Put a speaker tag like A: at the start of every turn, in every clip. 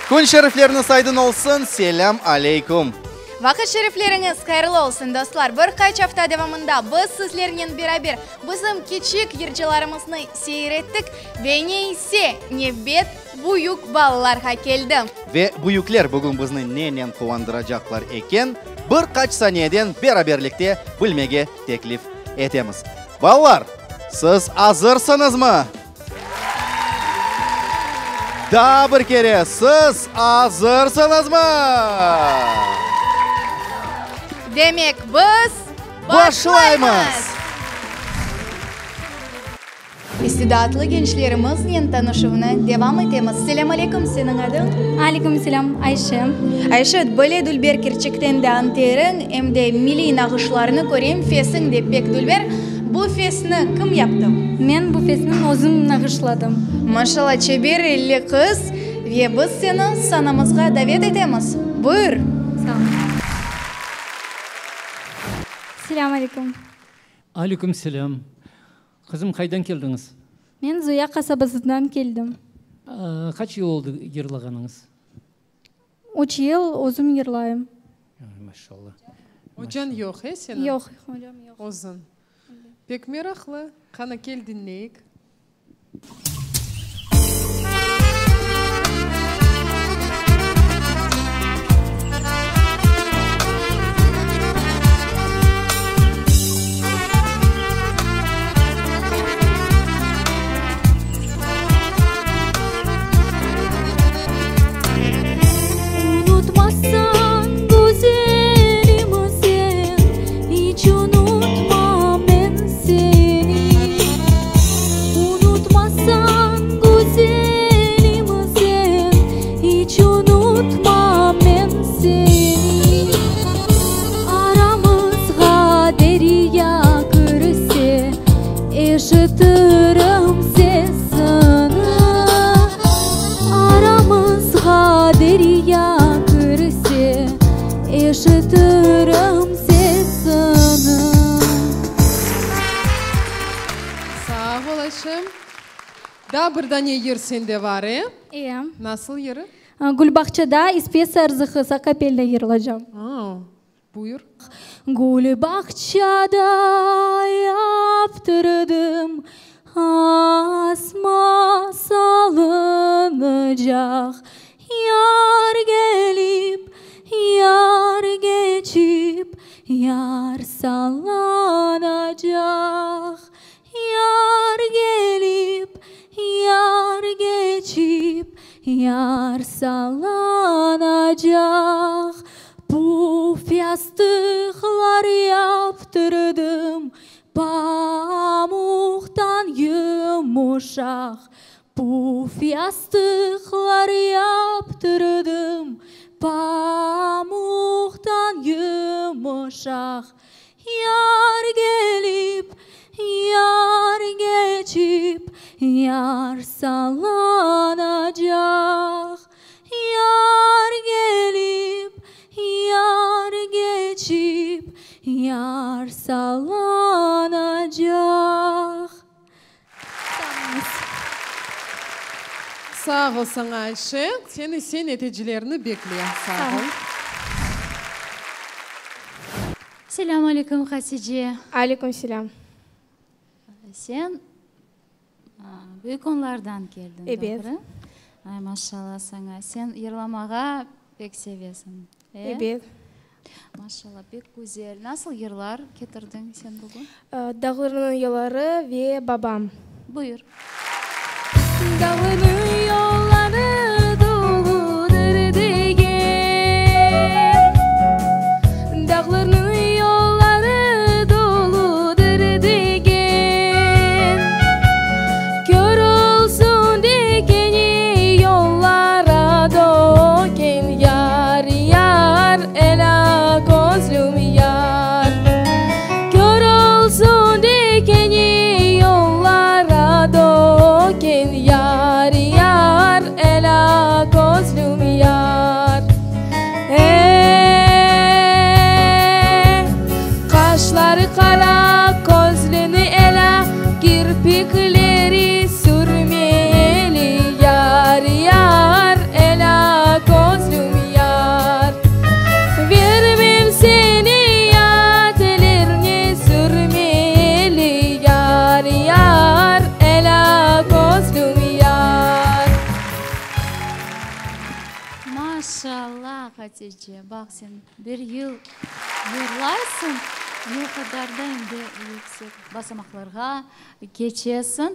A: Kün şerifleriñiz aydın olsun, selâm aleyküm!
B: Vaqıt şerifleriñiz hayırlı olsun, dostlar! Bir qaç afta devamında biz sizlernen beraber bizim kiçik yırcılarımıznı seyir ettik ve ne ise, nevbet büyük balalarğa keldi.
A: Ve büyükler bugün bizni nenen quvandıracaqlar eken, bir qaç saniyeden beraberlikte bilmege teklif etemiz. Balalar, siz azırsıñızmı? Daa bir kere, siz azırsıñızmı?
B: Demek, biz
A: başlaymız!
B: İstidatlı gençlerimiznen tanışuvnı devam etemiz. Selâm aleyküm, seniñ adıñ?
C: Aleyküm selâm, Ayşe.
B: Ayşe, böyle dülber kerçekten de anteriñ, em de milliy nağışlarını körem, fesiñ de pek dülber. Bu fesni kim yaptı?
C: Men bu fesni özüm nağışladım.
B: Maşallah, çeber elli qız, ve biz seni sanamızğa davet etemiz. Buyur!
C: Sağ ol. Selâm aleyküm.
D: Aleyküm selâm. Qızım, qaydan keldiñiz?
C: Men Zuya qasabasından keldim.
D: Qaç yıl oldı yırlağanıñız?
C: Üç yıl özüm yırlayım.
D: Maşallah.
E: Ocañ yoq, e, seniñ?
C: Yoq, ocam yoq.
E: Özüñ. Pek meraqlı. Qana, kel diñleyik.
F: Unutmazsañ, güzelim, sen, iç unutmam men seni. Unutmazsañ, güzelim, sen, iç unutmam men seni. Aramızğa derya kirse, eşitirim sesini. Aramızğa derya kirse, eşitirim sesini.
E: Sağ ol, Ayşem. Daa bir dane yır sende var, e?
C: E.
E: Nasıl yırı?
C: Gülbağçada İsmet Sarzıqız akapelna yırlacam.
E: Aa, buyur.
F: Gülbağçada yaptırdım asma salıncaq, Yar kelip, yar keçip, yar sallanacaq. Yar kelip, yar keçip, yar sallanacaq. Puf yastıqlar yaptırdım, pamuqtan yumuşaq. Puf yastıqlar yaptırdım, pamuqtan yumuşaq. Yar kelip, yar keçip, yar sallanacaq. Yar kelip, yar keçip, yar sallanacaq.
E: Sağ ol saña, Ayşe. Sen ise neticilerni bekle. Sağ ol.
G: Selâm aleyküm, Hatice.
H: Aleyküm selâm.
G: Sen büyük onlardan keldiñ,
H: Ebet.
G: doğru? Ay, maşallah saña. Sen yırlamağa pek sevesiñ, e?
H: Ebet.
G: Maşallah, pek güzel. Nasıl yırlar ketirdiñ sen bugün?
H: Dağlarnıñ yolları ve Babam.
G: Buyur.
F: Dağlarnıñ yolları doludır degen, Dağlarnıñ yolları doludır degen, Kör olsun degeni yollara döken Yar, yar, elâ közlüm yar. Kör olsun degeni yollara döken Yar, yar, elâ.
G: Maşallah, Hatice, baq sen bir yıl yırlaysıñ, ne qadar da endi yüksek basamaqlarğa keçesiñ,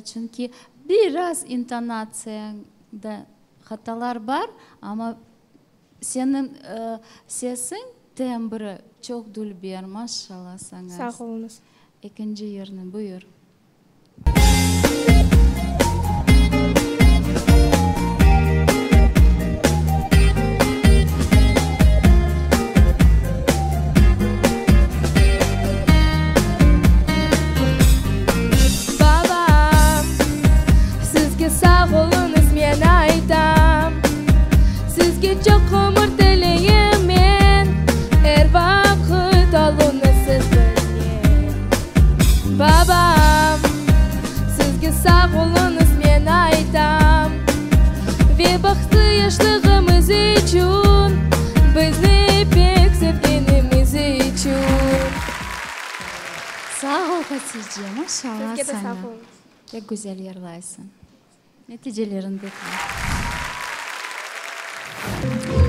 G: çünki biraz intonatsiyañda hatalar bar, amma seniñ sesiñ, tembri çoq dülber, maşallah saña.
H: Sağ oluñız.
G: Ekinci yırnı buyur.
F: Babam, sizge sağ oluñız men aytam, Sizge çoq ömür tileyim men, Er vaqıt oluñız siz biznen. Babam, sizge sağ oluñız men aytam, Ve bahtlı yaşlığımız içün, Bizni pek sevgenimiz içün.
G: Sağ ol, Hatice, maşallah
H: Sizge de sağ
G: saña.
H: oluñız.
G: Pek güzel yırlaysıñ. Neticelerini bekleymiz.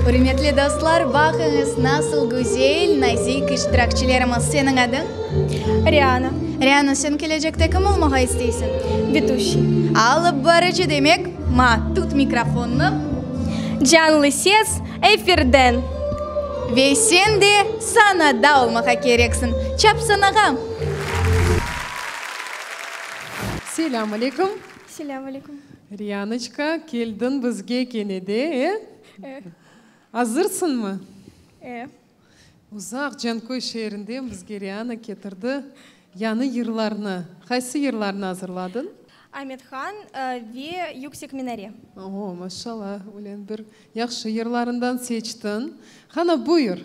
B: Ürmetli dostlar, baqıñız, nasıl güzel, nazik iştirakçilerimiz. Seniñ adıñ?
H: Riana.
B: Riana, sen kelecekte kim olmağa isteysiñ?
H: Veduşiy.
B: Alıp barıcı, demek. Ma, tut mikrofonnı.
H: Canlı ses, efirden.
B: Ve sen de sanada olmağa kereksiñ. Çap sanağa!
E: Selâm aleyküm.
H: Selâm aleyküm.
E: Rianoçka, keldiñ bizge kene de, e?
H: E.
E: Azırsıñmı?
H: E.
E: Uzaq Canköy şeerinden bizge Riana ketirdi yañı yırlarnı. Qaysı yırlarnı azırladıñ?
H: Amet-Han ve Yüksek minare.
E: O, maşallah, öyle bir yahşı yırlarından seçtiñ. Qana, buyur.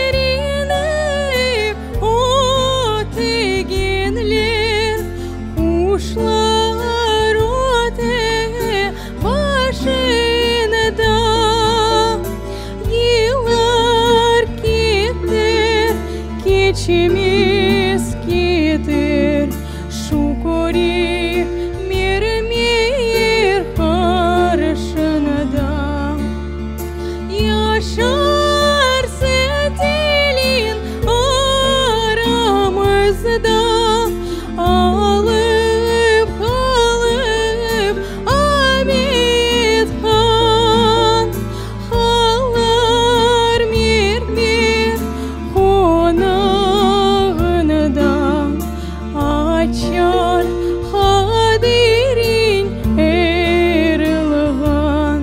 E: Haberini ötegenler, quşlar öte başında. Yıllar keter, keçmez keter, Şu körek mermer qarşında. Yaşarsın tilin aramızda, Alıp qalıp Amet-Han. Halar mermer qonağında, Açar qadiriñ er ilğan.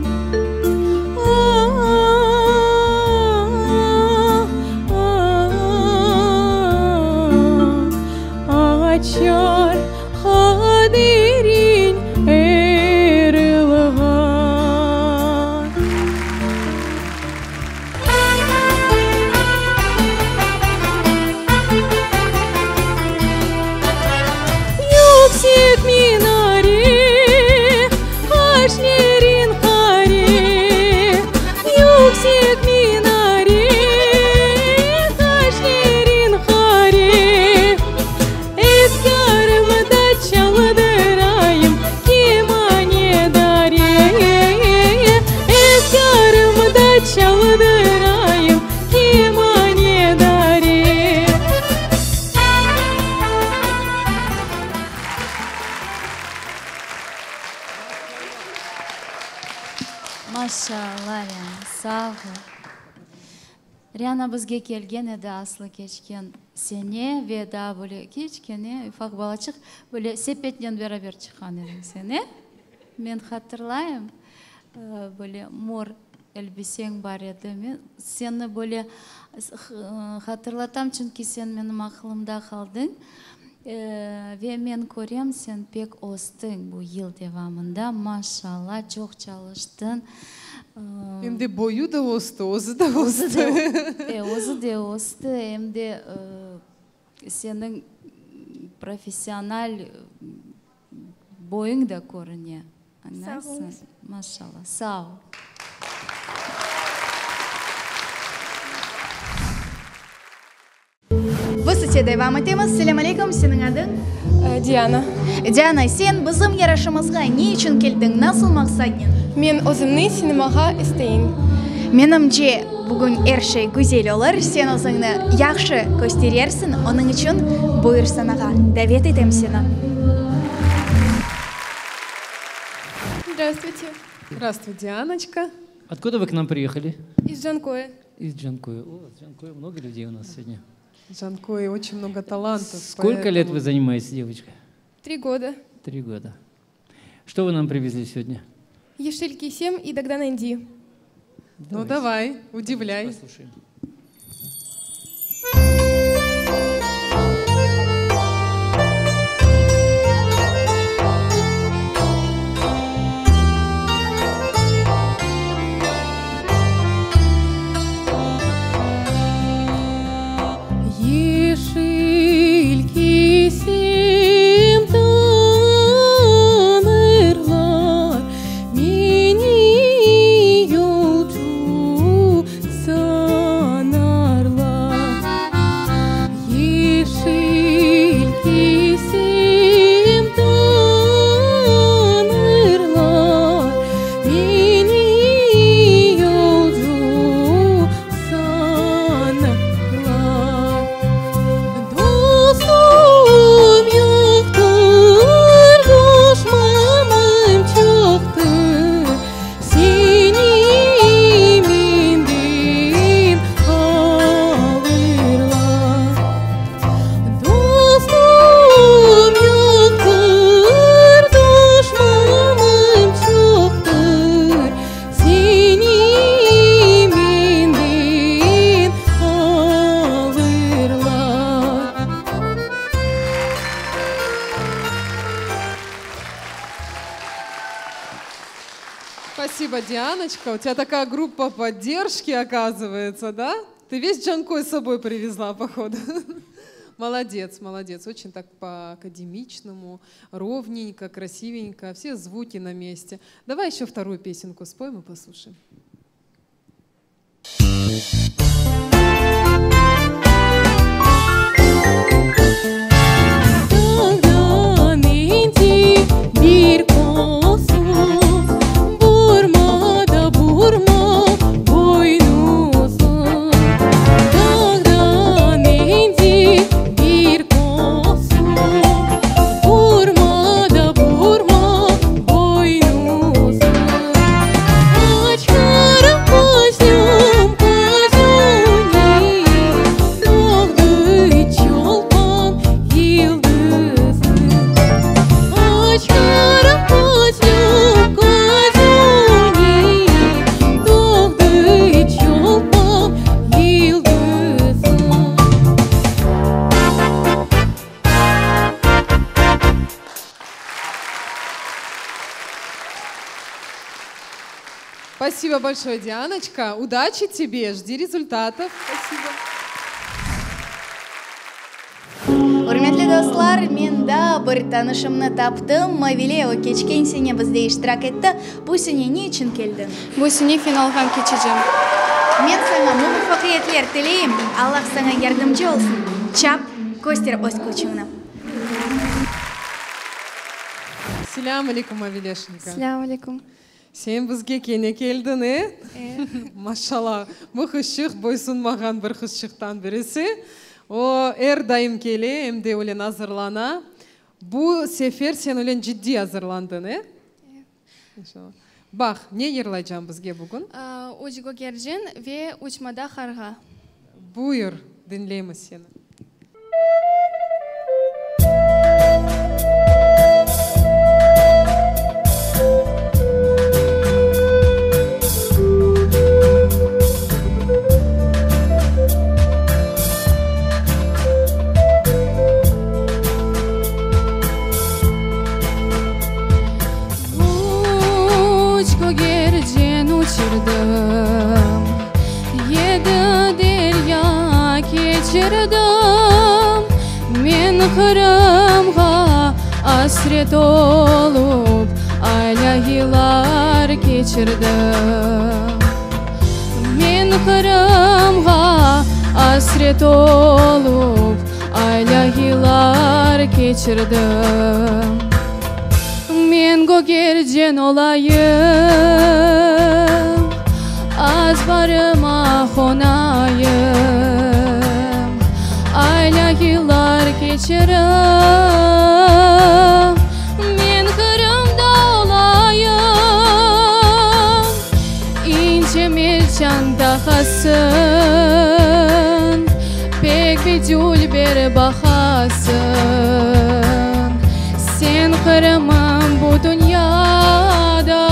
E: Açar qadiriñ er ilğan. Yüksek minare, qaşlerin qare, Yüksek minare, qaşlerin qare. Efkârımı da çaldırayım kemane dare, Efkârımı da çaldırayım kemane dare.
G: Maşallah, Riana, sağ ol. Riana bizge kelgen edi aslı keçken sene ve daa böyle kiçkene, ufaq balaçıq, böyle sepetnen beraber çıqqan ediñ sen, e? Men hatırlayım, böyle mor elbiseñ bar edi. Men seni böyle hatırlatam, çünki sen menim aqılımda qaldıñ. Ve men körem, sen pek östiñ bu yıl devamında, maşallah, çoq çalıştıñ.
E: Em de boyu da östi, özü de östi.
G: Özü de östi, em de seniñ professional boyuñ da körüne. Añlaysıñ? Maşallah. Sağ ol.
B: Biz ise devam etemiz. Selâm aleyküm, seniñ adıñ?
I: Diana.
B: Diana, sen bizim yarışımızğa ne içün keldiñ, nasıl maqsadnen?
I: Men özümni sinemağa isteyim.
B: Menimce, bugün er şey güzel olur, sen özüñni yahşı kösterersiñ, onıñ içün buyur sanağa, davet etem seni.
I: Здравствуйте.
E: Здравствуй, Дианочка.
D: Откуда вы к нам приехали?
I: Из Джанкоя.
D: Из Джанкоя. О, из Джанкоя много людей у нас сегодня.
E: В Джанкое очень много талантов.
D: Сколько лет вы занимаетесь, девочка?
I: Три года.
D: Три года. Что вы нам привезли сегодня?
I: Yeşil kiysem и Dağdan endi.
E: Ну давай, удивляй.
D: Послушаем.
F: Yeşil kiysem tanırlar, Meni yolcu sanarlar. Yeşil kiysem tanırlar, Meni yolcu sanarlar. Dostum yoqtır, duşmanım çoqtır, Seni menden alırlar. Dostum yoqtır, duşmanım çoqtır, Seni menden alırlar.
E: Спасибо, Дианочка. У тебя такая группа поддержки, оказывается, да? Ты весь Джанкой с собой привезла, походу. Молодец, молодец. Очень так по-академичному, ровненько, красивенько. Все звуки на месте. Давай еще вторую песенку споем и послушаем.
F: Dağdan endi bir qozu, Burma da burma boynuzlı. Dağdan endi bir qozu, Burma da burma boynuzlı. Açarım közüm közüni, Doğdı çolpan yıldızı. Açarım közüm közüni, Doğdı çolpan yıldızı.
E: Спасибо большое, Дианочка. Удачи тебе, жди результатов.
I: Спасибо.
B: Ürmetli dostlar, men daa bir tanışımnı taptım. Mavile, o keçken sene bizde iştirak etti. Bu sene ne içün keldiñ?
I: Bu sene finalğa keçecem.
B: Men saña muvafaqiyetler tileyim. Allah saña yardımcı olsun. Çap, köster öz küçüñni.
E: Selâm aleyküm, Mavilешенька.
I: Selâm aleyküm.
E: Sen bizge kene keldiñ, e? Maşalla, bu qızçıq boysunmağan bir qızçıqtan birisi. O, er daim kele, em de öyle azırlana. Bu sefer sen öyle ciddiy azırlandıñ, e? İnşalla. Baq, ne yırlaycañ bizge bugün?
I: Üç gögercin ve uçmada qarğa.
E: Buyur, diñleymiz seni.
F: Üç gögercin uçurdım, Yedi derya keçirdim. Men Qırımğa asret olıp. Aylâ yıllar keçirdim. Men Qırımğa asret olup, Aylâ yıllar keçirdim. Men gögercin olayım, Azbarıma qonayım, Aylâ yıllar keçirip, Men Qırımda olayım. İnce mercan taqasıñ, Pek bir dülber baqasıñ. Sen Qırımım bu dünyada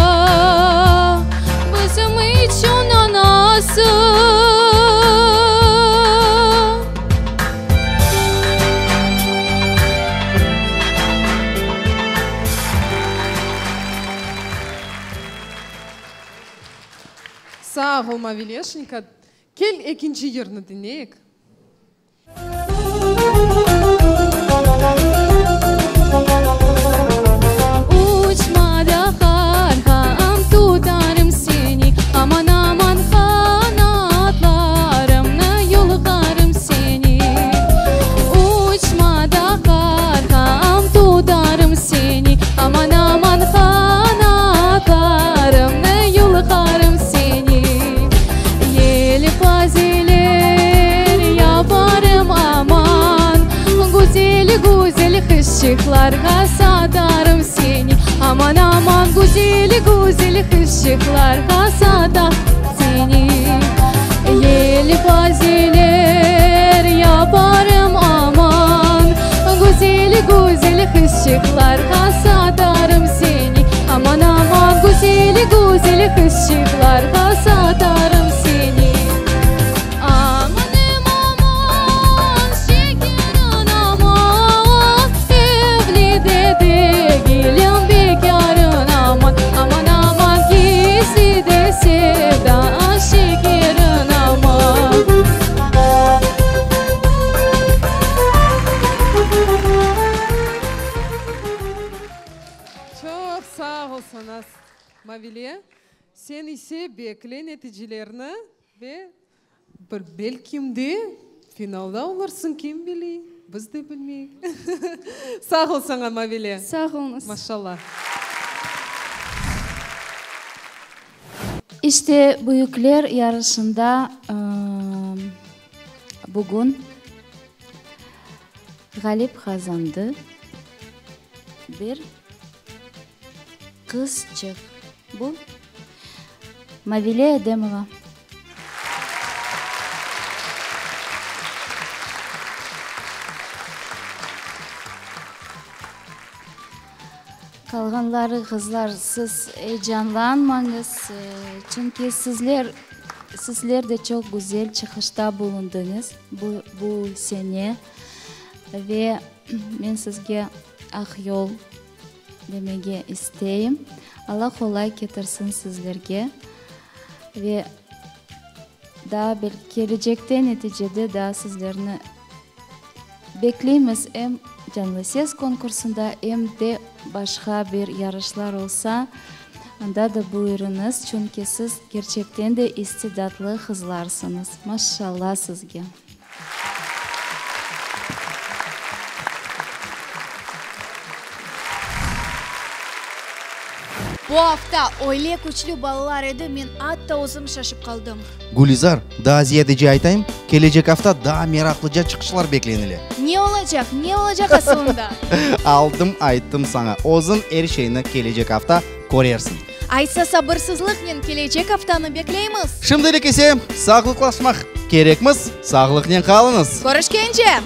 F: Bizim içün anasıñ.
E: Sağ ol, Mavileşenka. Kel, ekinci yırnı diñleyik.
F: Uçma da qarğam, tutarım seni, Aman, aman, qanatlarımnı yulqarım seni. Uçma da qarğam, tutarım seni, Aman, aman, qanatlarımnı yulqarım seni. Yelpazeler yaparım, aman, Güzel, güzel qızçıqlarğa satarım seni. Aman, aman, güzel, güzel qızçıqlarğa satarım seni. Yelpazeler yaparım, aman, Güzel, güzel qızçıqlarğa satarım seni. Aman, aman, güzel, güzel qızçıqlarğa satarım seni. Amanım, aman, şekerim, aman, Evli de degilim, bekârım, aman. Aman, aman, gizli de sevda, şekerim, aman.
E: Çoq sağ ol saña, Mavile. Sen ise bekle neticelerni ve bir belkim de finalda olursıñ, kim bile, biz de bilmeyik. Sağ ol saña, Mavile.
I: Sağ oluñız.
E: Maşallah.
G: İşte, büyükler yarışında bugün ğalip qazandı bir qızçıq. Bu, Mavile Edemova. Qalğanları, qızlar, siz eyecanlanmañız, çünki sizler, sizler de çoq güzel çıqışta bulundıñız bu, bu sene ve men sizge aq yol demege isteyim. Alla qolay ketirsin sizlerge ve daa belki kelecekte neticede daa sizlerni Bekleymiz, em Canlı ses konkursında, em de başqa bir yarışlar olsa, anda da buyurıñız, çünki siz kerçekten de istidatlı qızlarsıñız. Maşşalla sizge!
B: Bu afta öyle küçlü balalar edi, men atta özüm şaşıp qaldım.
A: Gülizar, daa ziyadece aytayım, kelecek afta daa meraqlıca çıqışlar beklenile.
B: Ne olacaq, ne olacaq asılında?
A: Aldım, ayttım saña, özüñ er şeyni kelecek afta körersiñ.
B: Aysa sabırsızlıqnen kelecek aftanı bekleymiz.
A: Şimdilik ise sağlıqlaşmaq kerekmiz, sağlıqnen qalıñız.
B: Körüşkence!